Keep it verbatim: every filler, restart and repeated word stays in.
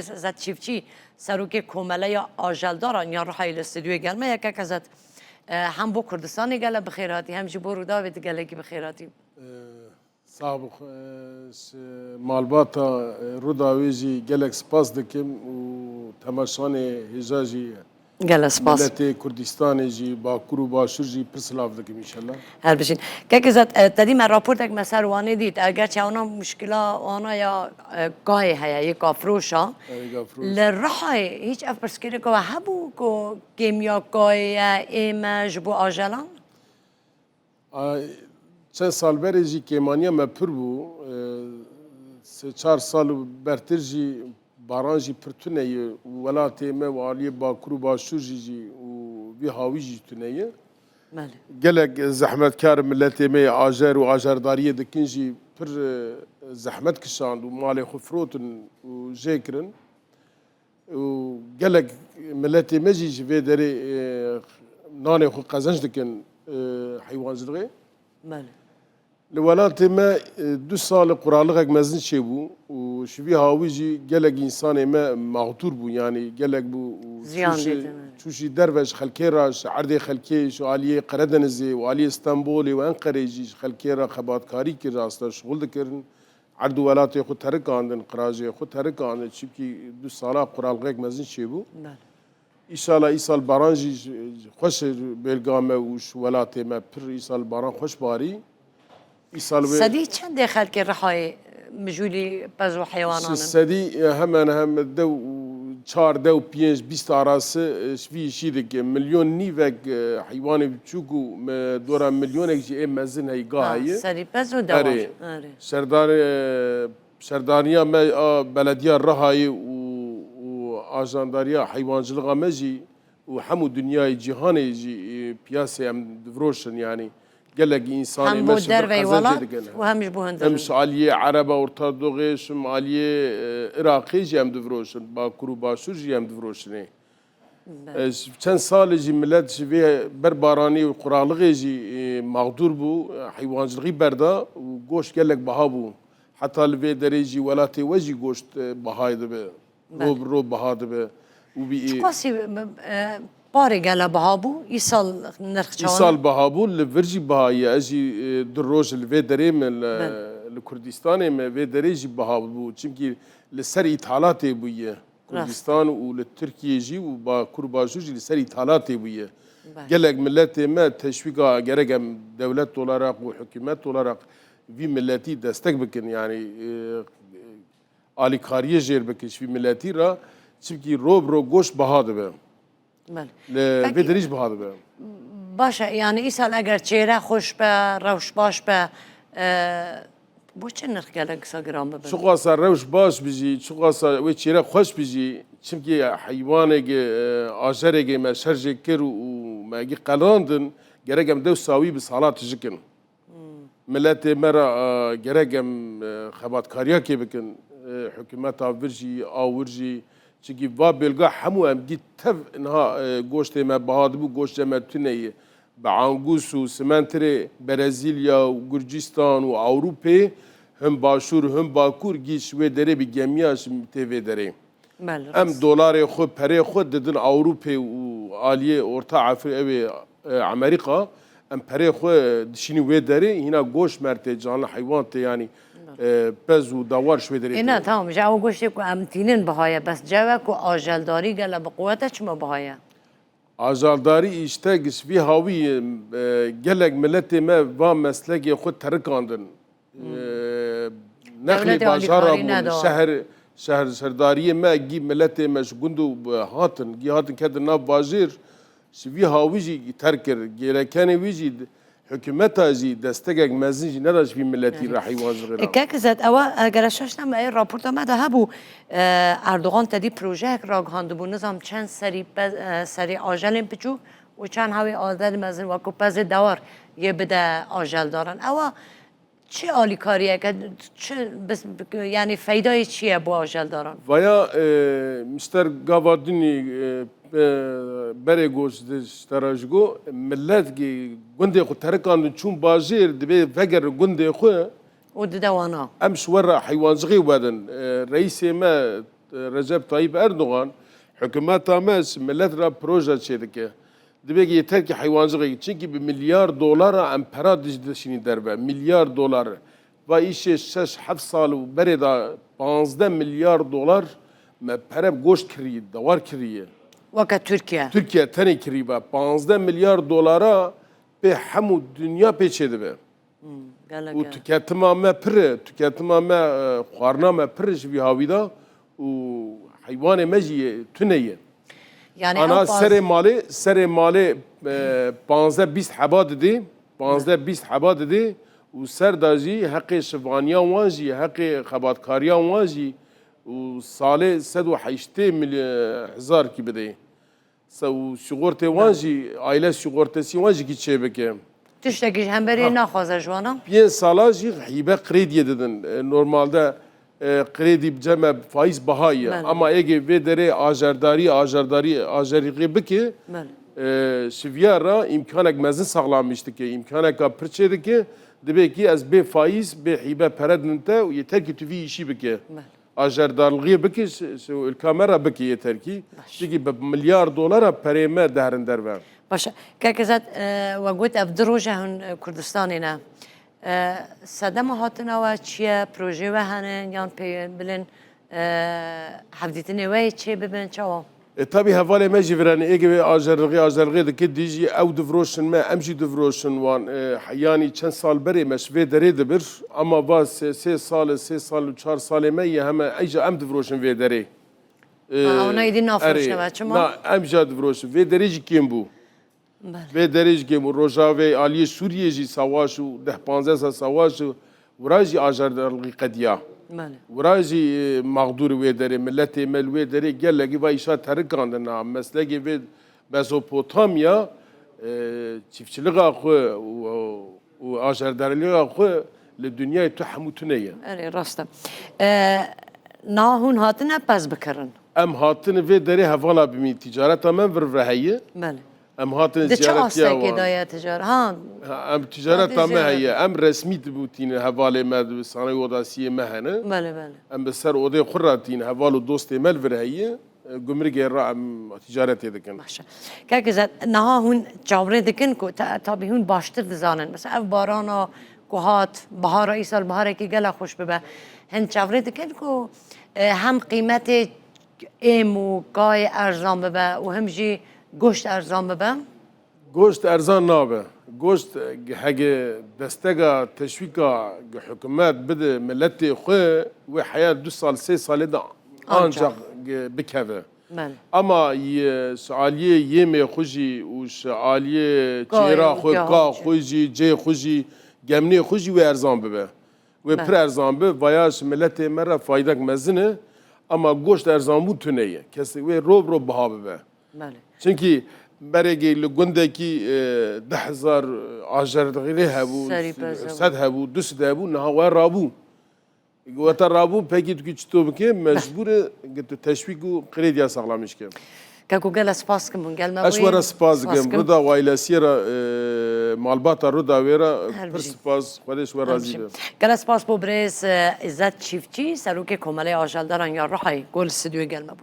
Îzzet Çîftçî, serokê Komeleya Ajeldaran ya Rihayê li stûdyoyê gel me ye. Kek Îzzet, e, hem bo Kurdistanê gelek bi xêr hatî, hem jî bo Rûdawê tu gelekî bi xêr hatî. Sax bixwe, ez malbata, e, Rûdawê jî gelek spas dikim û temaşanê hêja jî Gelek spas. Miletê Kurdistanê jî, Bakur û Başûr jî pir silav dikim înşallah. Her bijîn. Kek Îzzet, e, te dî me raportek me ser Wanê dît. E, gerçi wana muşkila wana ya, e, gayê heye, yê gafroşa. Erê, gafroş. Li Rihayê hîç ev pirsgirêka we hebû ku kêmiya gayê ye, ê me ji bo ajelan? A, çend sal berê jî kêmaniya me pir bû. E, sê çar sal û bertir jî baran jî pir tune ye û welatê me û aliyê Bakur û Başûr jî, jî û vî hawî jî tune ye. Belê. Gelek zehmetkar miletê me yê ajer û ajerdariyê dikin jî pir, e, zehmet kişand û malê xwe firotin û jê kirin. Û gelek miletê me jî ji vê derê, e, nanê xwe qezenc dikin, e, heywancilixê. Belê. Li welatê me, e, du sal quralixek mezin çêbû û ji vî hawî jî gelek însanê me mexdûr bû, yanî gelek bû û Ziyan çû ji, dîtin, evet. Çû ji derve ji xelkê re, ji erdê xelkê, ji aliyê Qeredenizê û aliyê Stenbolê û Enqerê jî ji xelkê re xebatkarî kir, aslında şixul dikirin. Erd û welatê xwe terikandin, qiracê xwe terikandin, çimkî du sala quralxek mezin çêbû. Belê. Îsala îsal baran jî xweş bêlga me û ji welatê me pir îsal baran xweş barî. Îsal wê Sedî çendê xelkê Rihayê mijûlî pez û heywanan in? Sedî, e, hemen hem dew û çar, dew pênc, bîst arası, e, ji vî işî dike. Milyon nîvek, e, heywanê biçûk û me dora milyonek jî ê mezin heyga Ha, heye. Serî pez û dewar. Erê. Erê. Serdar, e, Serdaniya me a belediya Rihayê û, û ajandariya heywancilixa me jî û hemû dinyayê cîhanê jî, e, piyasê em difiroşin, yanî gelek însanê Hem me bo ji derveyî birqezencê welat dikin. Û hem ji bo hundir Em in. Ji aliyê Ereba Orta Doğê, ji aliyê, e, Iraqê jî em difiroşin, Bakur û Başûr jî em difiroşinê. Belê. E, ji çend salê jî milet ji vê berbaranî û quralixê jî, e, mexdûr bû, e, heywancilixî berda û goşt gelek biha bû. Heta li vê derê jî welatê we jî goşt, e, bihayê dibe. Belê. Roj bi roj biha dibe. Û bi, e, Çiqasî, e, parê gele biha bû? Îsal nirx çawa? Îsal biha bû, li vir jî biha ye. Ez jî, e, du roj li vê derê me, li, Belê. Li Kurdistanê me vê derê jî biha bû. Çimkî li ser îthalatê bûye. Rast. Kurdistan û li Tirkiyê jî û Bakur Başûr jî li ser îthalatê bûye. Belê. Gelek miletê me teşwîka gerek em dewlet olarak û hikûmet olarak vî miletî destek bikin, yanî, e, alîkariyê jêr bikin ji vî miletî re, çimkî roj bi roj goşt biha dibe. Belê. Li Peki, vê derî jî biha dibe. Baş e, yanî îsal eger çêre xweş be, rewş baş be, e, bo çi nirx gelek sa giran bibe? Çiqasa rewş baş bijî, çiqasa wê çêre xweş bijî, çimkî heywanekê, e, ajerekê me şer jê kir û, û me gî qelandin, gerek em dew sawî bi sala tijî kin. Miletê me re, e, gerek em, e, xebatkariyakê bikin. E, hikûmeta vir jî, a wir jî. Çimkî va bêlga hemû em gî tev niha, e, goştê me biha dibû, goştê me tune ye. Bi Angus û Simentirê Brezîlya û Gurcistan û Ewropê, him Başûr, him Bakur gî ji wê derê bi gemiya ji tê vê derê. Belê, Em rast. Dolarê xwe, perê xwe didin Ewropê û aliyê Orta Efrî-, ew ê, e, Amerîka, em perê xwe dişînin wê derê, hîna goş mer tê, canli heywan tê, yanî, Belê. E, pez û dawar ji wê derê Ê, tê. Na, tamam, ji ew goştê ku em tînin biha ye, bes cewe ku ajeldarî gele bi quwet e, çima biha ye? Ajaldarî îşte giş vî hawî, e, gelek miletê me va meslekê xwe terikandin. Hmm. E, nexlê Dewletê bajara alîkarî bûn, neda. Şehr, şehr, şerdariyê me, gî miletê me ji gund û, e, hatin, gî hatin ketin nav bajêr, ji vî hawî jî terk kir. Gerekenê wî jî d-, hikûmeta jî destekek mezin jî neda ji vî miletî Yani. Re heywan ji xêra. E, kek Îzzet, ewa, e, gere şaş neme, ê raporta me de hebû, e, Erdogan tedî projeyek ragihandibû, nizam çend serî pe-, e, serî ajelên piçûk û çend hewî ajelên mezin wekû pezê dewar yê bide ajeldaran. Ewa çi alîkariyeke, çi bis-, yani feydayê çi ye bo ajeldaran? Vaya, e, mister gava dinî, e, e, berê goş di ji te re ji go, millet gi gundê xwe terikandin çûn bajêr, divê vegerin gundê xwe. Û dide wana. Em ji we re heywancixê wedin. E, reîsê me Recep Tayyip Erdogan, hikûmeta me ji milet re proje çêdike. Divê yê terkî heywancixê, çimkî bi milyar dolara em pera dij-, dişînî derve. Milyar dolar. Va îşê şeş heft sal û berê de panzdeh milyar dolar me pere goşt kirî, dewar kirî ye. Weke Tirkiye. Tirkiye tenê kirî ve. Panzdeh milyar dolara pê hemû dinya pê çêdibe. Hmm, gelek Û e. tiketima me pir e, tiketima me, e, xwarina me pir e ji vî hawî de û heywanê me jî tune ye. Yani Ana ew paz- serê malê, serê malê, e, panzdeh bîst heba didê, panzdeh bîst heba didê û ser de jî heqê şivaniya wan jî, heqê xebatkariya wan jî û salê sed û heştê mil-, hezar kî bidê. Se û sîgortê wan jî, aile sîgortesî wan jî kî çêbike. Tiştekî ji hemberî Ha. naxwaze ji wan a? Pênc sala jî hîbe krêdiyê didin. E, normalde, e, krêdî bi cem me faiz baha ye. Belê. Ama êgê vê derê ajerdarî, ajerdarî, ajerîxê bike, Belê. e, şiviya re îmkanek mezin saxlamiş dike. Îmkaneka pir çê dike. Dibê kî ez bê faiz, bê hîbe pere din te û yeter kî tu vî îşî bike. Belê. Ajerdarlixê bike, ji, ji ûlka me re bike yê terkî. Baş. Çikî bi milyar dolara perê me derin derve. Baş e. Kek Îzzet, e, we got ev du roj e hûn, e, Kurdistanê ne. E, sedema hatina we çi ye? Projeyê we hene yan pê bilin, e, hevdîtinê we yê çê bibin, çawa? E, tabî hevalê me jî virane, êgê wê ajerlixê, ajerlixê dike, dî jî ew difiroşin me, em jî difiroşin wan. E, yanî çend sal berê me ji vê derê dibir, ama va sê, sê sal e, sê sal û çar salê me ye heme, ey jî em difiroşin vê derê. E, Ha, ona êdî nafiroşin erê, ve, çima? Na, em jî difiroşin. Vê derê jî kêm bû. Belê. Vê derê jî kêm bû. Rojavê aliyê Sûriyê jî savaş û deh panzdeh sal savaş û wira jî ajerdarlixî qediya. Belê. Wira jî, e, mexdûr wê derê, miletê me li wê derê gelekî va îşa terikandin. Ha, meslekê vê Mezopotamya, e, çiftçiliga xwe û, û ajerdarlixîga xwe li dinyayê tu hemû tune ye. Erê, rast e. E, niha hûn hatine pez bikirin? Em hatine vê derê hevala bimîn. Ticareta me vir vir heye. Belê. Em hatine Di çi ziyaretiya astekê wan. de ye ticaret? Ha. Ha, em ticareta Hatî me ziyaret. heye. Em resmî dibûtîne hevalê me, di sanayî odasiyê me hene. Belê, belê. Em bi ser odê xwe re tîn heval û dostê me li vir heye. Gumrikê re em ticaretê dikin. Baş e. Kek Îzzet, niha hûn çavrê dikin ku ta-, tabî hûn baştir dizanin. Mesela ev barana ku hat, bihara îsal biharekî gela xweş bibe. Hin çavrê dikin ku, e, hem qîmetê êm û kayê erzan bibe û hem jî goşt erzan bibe? Goşt erzan nabe. Goşt, e, hege destega teşwîka hikûmet bide miletê xwe, wê heya du sal, sê salê de Ancak. ancak, e, bikeve. Belê. Ama ye, ji aliyê yêmê xwe jî û ji aliyê Kayê çêra û xwe, geha ka xwe. xwe jî, cê xwe jî, gemnê xwe jî wê erzan bibe. Wê Belê. pir erzan bi, vaya ji miletê me re faydek mezin e, ama goşt erzanbûn tune ye. Kesê wê rov rov biha bibe. Belê. Çimkî beregê li gundekî, e, deh hezar ajerdarlixê hebû, Serî pez hebû. sed hebû, du sed hebû, niha we rabû. We te rabû, pekî tu çito bike, mecbûr e, tu teşwîk û krediya saxlamîş ke. Keko, gelek spas kim hûn gel me Ez bûyî. we re spas Spas dikim. kim. Rida û ailesiyê re, e, malbata Rida wê re Her pir bijî. spas. Xwedê ji we Her razî bijî. be. Gelek spas bo birêz, e, Îzzet Çîftçî, serokê Komeleyê Ajeldaran ya Rihayê, ku li stûdyoyê gel me bû.